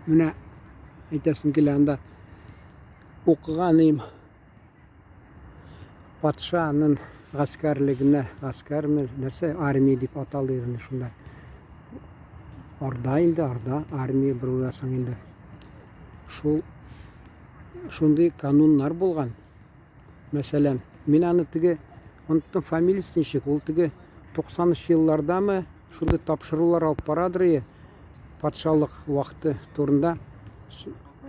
Менә әйтәсем килә анда укыганым патшаның гаскәрлегенә, гаскәрме, нәрсә, армия дип аталыр инде шунда. Орда инде, орда, армия бер уйласаң инде. Шул шундый кануннар булган. Мәсәлән, мин аны теге оныттым фамилиясе ничек, ул теге 90 еллардамы шундый тапшырулар алып барадыр ие патшалык вакыты турында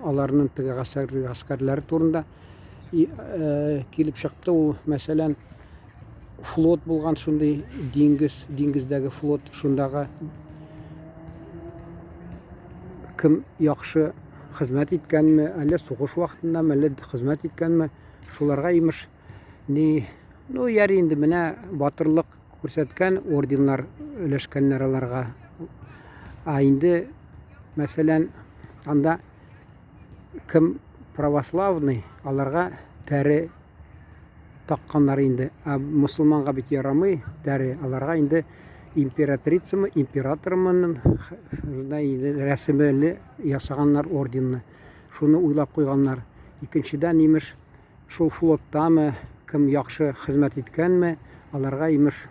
аларның теге гаскәрләре турында и, э, килеп чыкты ул мәсәлән флот булган шундый диңгез диңгездәге флот шундагы кем яхшы хезмәт иткәнме әллә сугыш вакытындамы әллә хезмәт иткәнме шуларга имеш ни ну ярый инде менә батырлык күрсәткән орденнар өләшкәннәр аларга ә инде мәсәлән анда кем православный аларга тәре такканнар инде. Ә мосылманга бит ярамый тәре. Аларга инде императрицамы, императормының инде рәсеме ясаганнар орденны. Шуны уйлап куйганнар. Икенчедән, имеш, шул флоттамы, кем яхшы хезмәт иткәнме, аларга, имеш,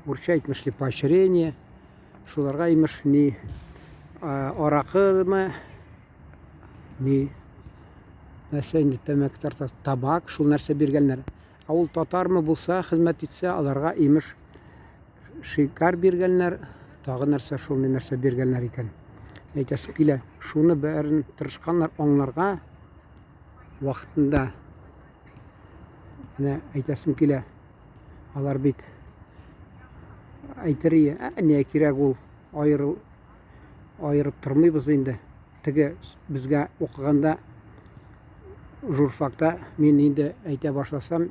урча әйтмешли, поощрение, шуларга, имеш, ни аракымы, ни нәрсә инде тәмәке тарта, табак, шул нәрсә биргәннәр. Ә ул татармы булса, хезмәт итсә, аларга имеш шикар биргәннәр, тагы нәрсә шундый нәрсә биргәннәр икән. Әйтәсем килә, шуны бәрен тырышканнар аңларга вакытында. Менә әйтәсем килә, алар бит әйтер, ә не кирәк ул аерыл аерып тормыйбыз инде. Теге безгә укыганда журфакта мин инде әйтә башласам,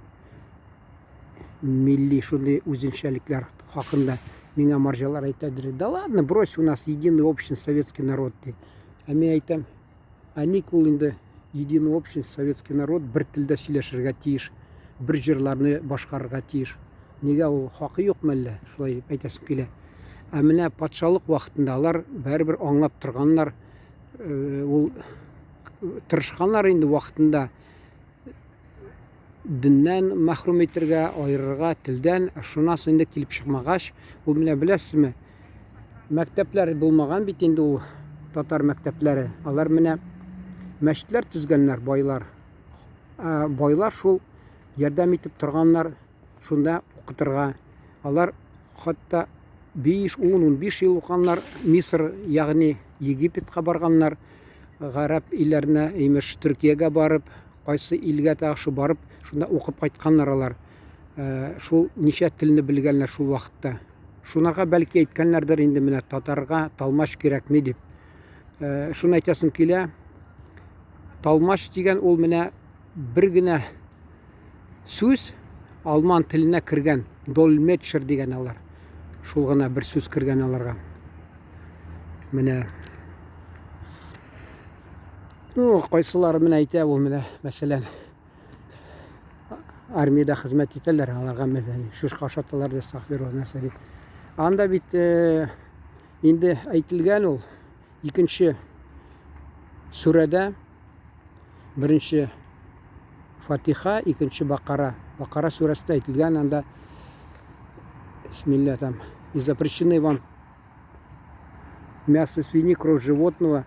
милли шундый үзенчәлекләр хакында миңа марҗалар әйтәдер. Да ладно, брось, у нас единый общий советский народ, ди. Ә мин әйтәм, ә ник ул инде единый общий советский народ бер телдә сөйләшергә тиеш, бер җырларны башкарырга тиеш? Нигә ул хакы юк мәллә? Шулай дип әйтәсем килә. Ә менә патшалык вакытында алар бәрібер аңлап торганнар, э, ул тырышканнар инде вакытында диннән мәхрүм итергә, аерырга, телдән. Шуннан соң инде килеп чыкмагач, ул менә беләсезме, мәктәпләр булмаган бит инде ул татар мәктәпләре. Алар менә мәчетләр төзгәннәр байлар. Ә байлар шул ярдәм итеп торганнар шунда укытырга. Алар хатта 5, 10, 15 ел укыганнар, Мисыр, ягъни Египетка барганнар, гарәп илләренә, имеш, Төркиягә барып, кайсы илгә тагы шу барып, шунда укып кайтканнар алар. Э, шул ничә телне белгәннәр шул вакытта. Шунарга бәлки әйткәннәрдер инде менә татарга талмач кирәкми дип. Э, шуны әйтәсем килә. Талмач дигән ул менә бер генә сүз алман теленә кергән. Долметшер дигән алар. Шул гына бер сүз кергән аларга. Менә Ну, кайсылары менә әйтә ул менә, мәсәлән, армиядә хезмәт итәләр, аларга мәсәлән, шушка ашаталар да әстәгъфирулла нәрсә дип. Анда бит э, инде әйтелгән ул икенче сүрәдә Беренче Фатиха, икенче Бакара. Бакара сүрәсендә әйтелгән анда Бисмилла там. И запрещены вам мясо свиньи, кровь животного,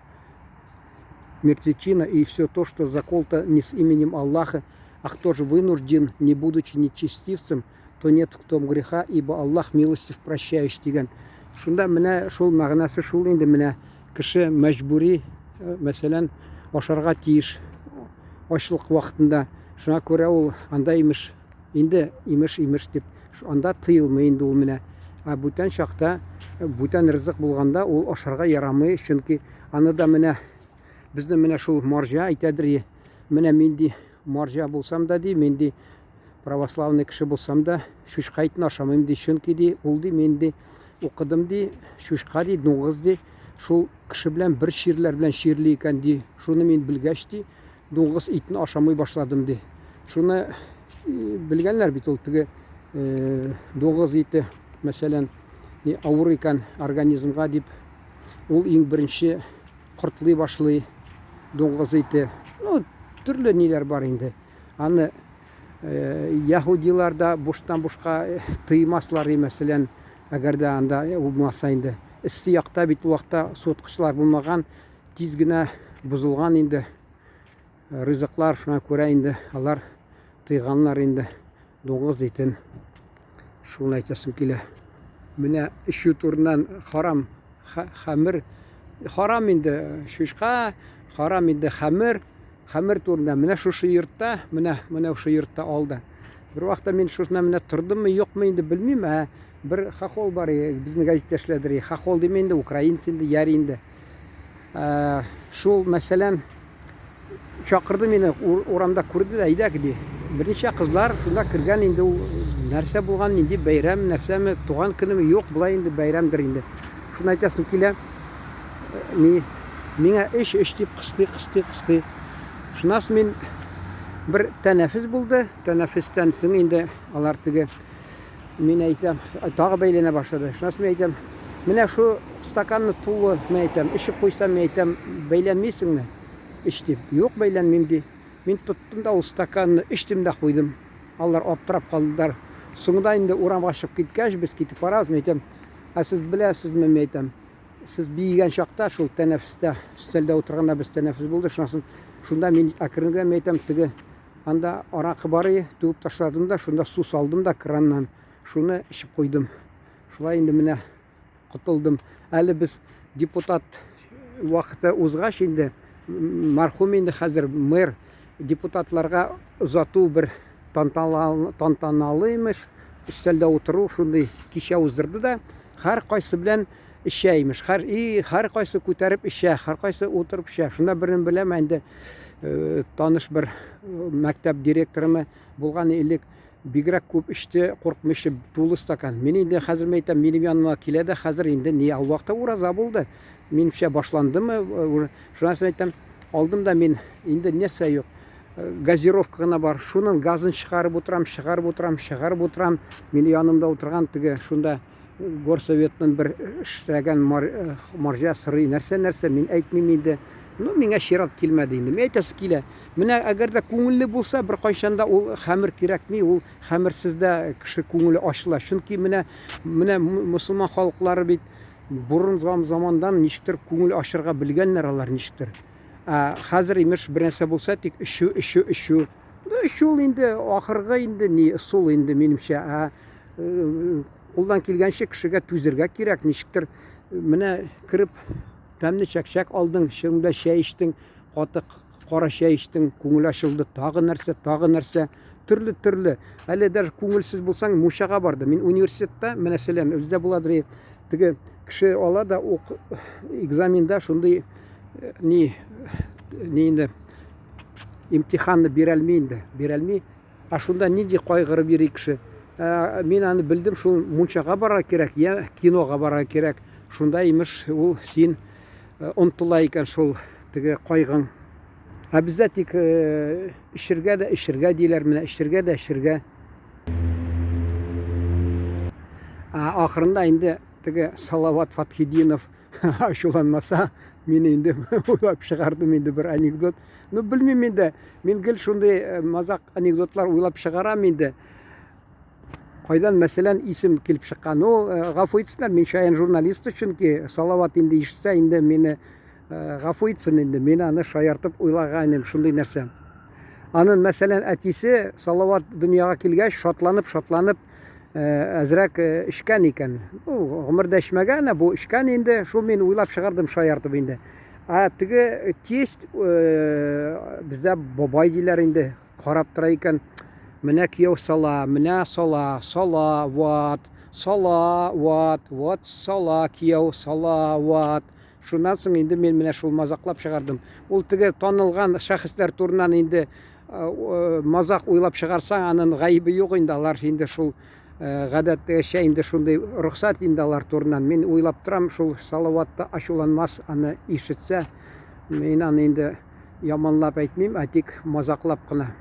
мертвечина и все то, что заколото не с именем Аллаха, а кто же вынужден, не будучи нечестивцем, то нет в том греха, ибо Аллах милостив прощающий дигән. Шунда менә шул мәгънәсе шул инде менә кеше мәҗбүри, э, мәсәлән, ашарга тиеш ачлык вакытында. Шуңа күрә ул анда имеш, инде имеш имеш дип, анда тыелмый инде ул менә. Ә бүтән чакта, э, бүтән ризык булганда ул ашарга ярамый, чөнки аны да менә безнең менә шул марҗа әйтәдер, менә мин ди марҗа булсам да ди, мин ди православный кеше булсам да, чучка итен ашамыйм ди, чөнки ди, ул ди, мин ди, укыдым ди, чучка ди, дуңгыз ди, шул кеше белән бер чирләр белән чирли икән ди, шуны мин белгәч ди, дуңгыз итен ашамый башладым ди. Шуны э, белгәннәр бит ул теге э, дуңгыз ите, мәсәлән, ни авыр икән организмга дип, ул иң беренче кортлый башлый дуңгыз ите. Ну, төрле ниләр бар инде. Аны яһудилар да буштан бушка тыймаслар, мәсәлән, әгәр дә анда булмаса инде. Эссе якта бит ул вакытта суыткычлар булмаган, тиз генә бозылган инде ризыклар, шуңа күрә инде алар тыйганнар инде дуңгыз итен. Шуны әйтәсем килә. Менә эчү турыннан харам хәмер, харам инде чучка, харам инде хәмер, хәмер турында. Менә шушы йортта, менә менә шушы йортта алды. Бер вакытта мин шушына менә тордыммы, юкмы инде белмим, ә бер хохол бар, безнең гәзиттә эшләдер. Хохол дим инде, украинец инде, яр инде. Шул, мәсәлән, чакырды мине, урамда күрде дә, әйдә, ди. Берничә кызлар шунда кергән инде, ул нәрсә булган, нинди бәйрәм, нәрсәме, туган көнеме, юк, болай инде бәйрәмдер инде. Шуны әйтәсем килә, ни, миңа эч, эч дип кыстый, кыстый, кыстый. Шуннан соң мин бер тәнәфес булды, тәнәфестән соң инде алар теге мин әйтәм, тагы бәйләнә башлады. Шуннан соң мин әйтәм, менә шу стаканны тулы, мин әйтәм, эчеп куйсам, мин әйтәм, бәйләнмисеңме? Эч дип. Юк, бәйләнмим ди. Мин тоттым да ул стаканны эчтем дә куйдым. Алар аптырап калдылар. Соңында инде урамга чыгып киткәч, без китеп барабыз, мин әйтәм, ә сез беләсезме, мин әйтәм, сез биегән чакта, шул тәнәфестә, өстәлдә утырганда без тәнәфес булды, шуннан соң шунда мин әкрен генә, мин әйтәм, теге анда аракы бар иде, түгеп ташладым да, шунда су салдым да краннан, шуны эчеп куйдым. Шулай инде менә котылдым. Әле без депутат вакыты узгач инде, мәрхүм инде хәзер мэр депутатларга озату бер тантаналы имеш, өстәлдә утыру шундый кичә уздырды да, һәр кайсы белән эчә имеш. Һәр и һәр кайсы күтәреп эчә, һәр кайсы утырып эчә. Шунда берен беләм инде, таныш бер мәктәп директорымы булган элек, бигрәк күп эчте, куркмый эчеп, тулы стакан. Мин инде хәзер мен әйтәм, минем яныма килә дә хәзер инде ни, ул вакытта ураза булды. Минемчә башландымы, шуннан соң әйтәм, алдым да мин инде нәрсә юк. Газировка гына бар. Шуның газын чыгарып утырам, чыгарып утырам, чыгарып утырам. Мин янымда утырган теге шунда горсоветның бер эшләгән марҗа сорый, нәрсә нәрсә, мин әйтмим инде. Ну, миңа чират килмәде инде. Мин әйтәсе килә. Менә әгәр дә күңелле булса, бер кайчан да ул хәмер кирәкми, ул хәмерсез дә кеше күңеле ачыла. Чөнки менә менә мусульман халыклары бит борын замандан ничектер күңел ачырга белгәннәр алар ничектер. Ә хәзер имеш бер нәрсә булса, тик эчү, эчү, эчү. Ну, эчү ул инде ахыргы инде ни ысул инде минемчә. Ә кулдан килгәнчә кешегә түзергә кирәк, ничектер менә кереп тәмле чәкчәк алдың, чынында чәй эчтең, катык кара чәй эчтең, күңел ачылды, тагы нәрсә, тагы нәрсә, төрле-төрле. Әле даже күңелсез булсаң, мунчага барды. Мин университетта, мәсәлән, бездә буладыр, теге кеше ала да ук экзаменда шундый ни ни инде имтиханны бирәлми инде, бирәлми. Ә шунда нинди кайгырып йөри кеше. Ә, мин аны белдем, шул мунчага барырга кирәк, я кинога барырга кирәк. Шунда имеш ул син онтыла икән шул теге кайгың. Ә бездә тик эчергә дә эчергә диләр, менә эчергә дә эчергә. Ә ахырында инде теге Салават Фатхидинов ачуланмаса, мин инде уйлап чыгардым инде бер анекдот. Ну, белмим инде, мин гел шундый мазак анекдотлар уйлап чыгарам инде. Кайдан, мәсәлән, исем килеп чыккан? Ну, гафу итсеннәр, мин чаян журналист, чөнки Салават инде ишетсә, инде мине гафу итсен инде, мин аны шаяртып уйлаган идем шундый нәрсә. Анын, мәсәлән, әтисе Салават дөньяга килгәч, шатланып, шатланып, әзрәк эчкән икән. Ну, гомердә эчмәгән, ә бу эчкән инде. Шул мин уйлап чыгардым, шаяртып инде. Ә теге тесть бездә бабай диләр инде, карап тора икән. Менә кияү сала, менә сала, сала, ват, сала, ват, вот сала, кияү сала, ват. Шуннан соң инде мин менә шул мазаклап чыгардым. Ул теге танылган шәхесләр турыннан инде мазак уйлап чыгарсаң, анын гаебе юк инде, алар инде шул гадәттәгечә инде шундый рөхсәт инде алар турыннан. Мин уйлап торам, шул Салават та ачуланмас, аны ишетсә, мин аны инде яманлап әйтмим, ә тик мазаклап кына.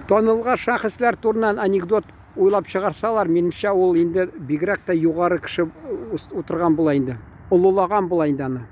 Танылган шәхесләр турыннан анекдот уйлап чыгарсалар, минемчә, ул инде бигрәк тә югары кеше утырган була инде. Олылаган була инде аны.